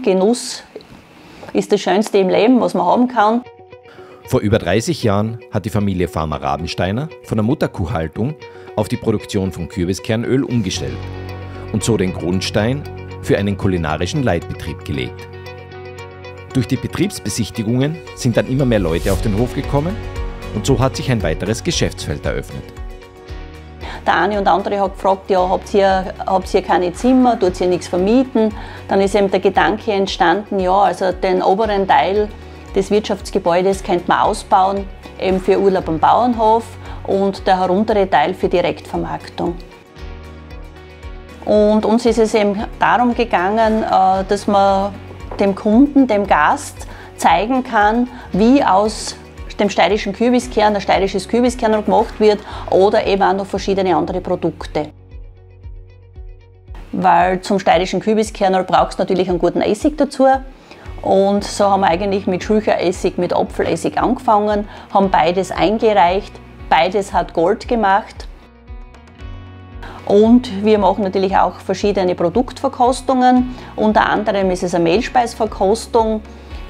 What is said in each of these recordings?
Genuss ist das Schönste im Leben, was man haben kann. Vor über 30 Jahren hat die Familie Farmer-Rabensteiner von der Mutterkuhhaltung auf die Produktion von Kürbiskernöl umgestellt und so den Grundstein für einen kulinarischen Leitbetrieb gelegt. Durch die Betriebsbesichtigungen sind dann immer mehr Leute auf den Hof gekommen und so hat sich ein weiteres Geschäftsfeld eröffnet. Der eine und andere hat gefragt, ja, habt ihr keine Zimmer, tut ihr nichts vermieten? Dann ist eben der Gedanke entstanden, ja, also den oberen Teil des Wirtschaftsgebäudes könnte man ausbauen, eben für Urlaub am Bauernhof und der heruntere Teil für Direktvermarktung. Und uns ist es eben darum gegangen, dass man dem Kunden, dem Gast zeigen kann, wie aus dem steirischen Kürbiskern ein steirisches Kürbiskernöl gemacht wird oder eben auch noch verschiedene andere Produkte. Weil zum steirischen Kürbiskernöl brauchst du natürlich einen guten Essig dazu. Und so haben wir eigentlich mit Schilcheressig, mit Apfelessig angefangen, haben beides eingereicht, beides hat Gold gemacht. Und wir machen natürlich auch verschiedene Produktverkostungen. Unter anderem ist es eine Mehlspeisverkostung.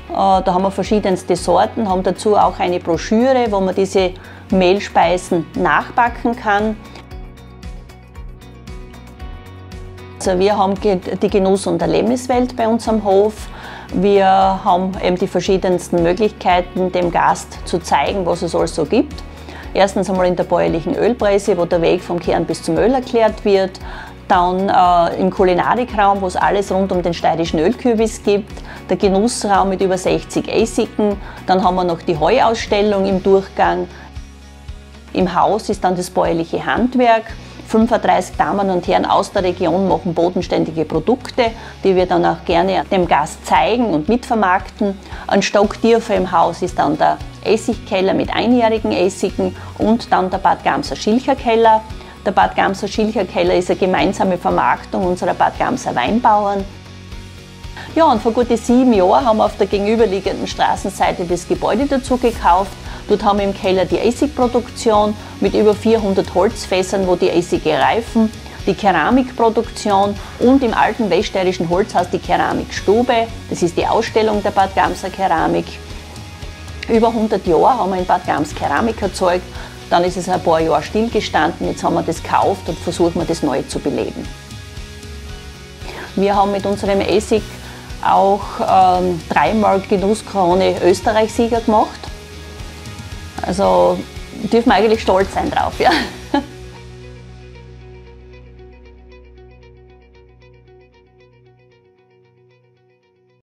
Da haben wir verschiedenste Sorten, haben dazu auch eine Broschüre, wo man diese Mehlspeisen nachbacken kann. Also wir haben die Genuss- und Erlebniswelt bei uns am Hof. Wir haben eben die verschiedensten Möglichkeiten, dem Gast zu zeigen, was es alles so gibt. Erstens einmal in der bäuerlichen Ölpresse, wo der Weg vom Kern bis zum Öl erklärt wird. Dann im Kulinarikraum, wo es alles rund um den steirischen Ölkürbis gibt. Der Genussraum mit über 60 Essigen. Dann haben wir noch die Heuausstellung im Durchgang. Im Haus ist dann das bäuerliche Handwerk. 35 Damen und Herren aus der Region machen bodenständige Produkte, die wir dann auch gerne dem Gast zeigen und mitvermarkten. Ein Stock tiefer im Haus ist dann der Essigkeller mit einjährigen Essigen und dann der Bad Gamser Schilcherkeller. Der Bad Gamser Schilcherkeller ist eine gemeinsame Vermarktung unserer Bad Gamser Weinbauern. Ja, und vor gut 7 Jahren haben wir auf der gegenüberliegenden Straßenseite das Gebäude dazu gekauft. Dort haben wir im Keller die Essigproduktion mit über 400 Holzfässern, wo die Essige reifen, die Keramikproduktion und im alten weststeirischen Holzhaus die Keramikstube. Das ist die Ausstellung der Bad Gamser Keramik. Über 100 Jahre haben wir in Bad Gams Keramik erzeugt. Dann ist es ein paar Jahre stillgestanden, jetzt haben wir das gekauft und versuchen wir das neu zu beleben. Wir haben mit unserem Essig auch dreimal Genusskrone Österreich-Sieger gemacht. Also dürfen wir eigentlich stolz sein drauf, ja.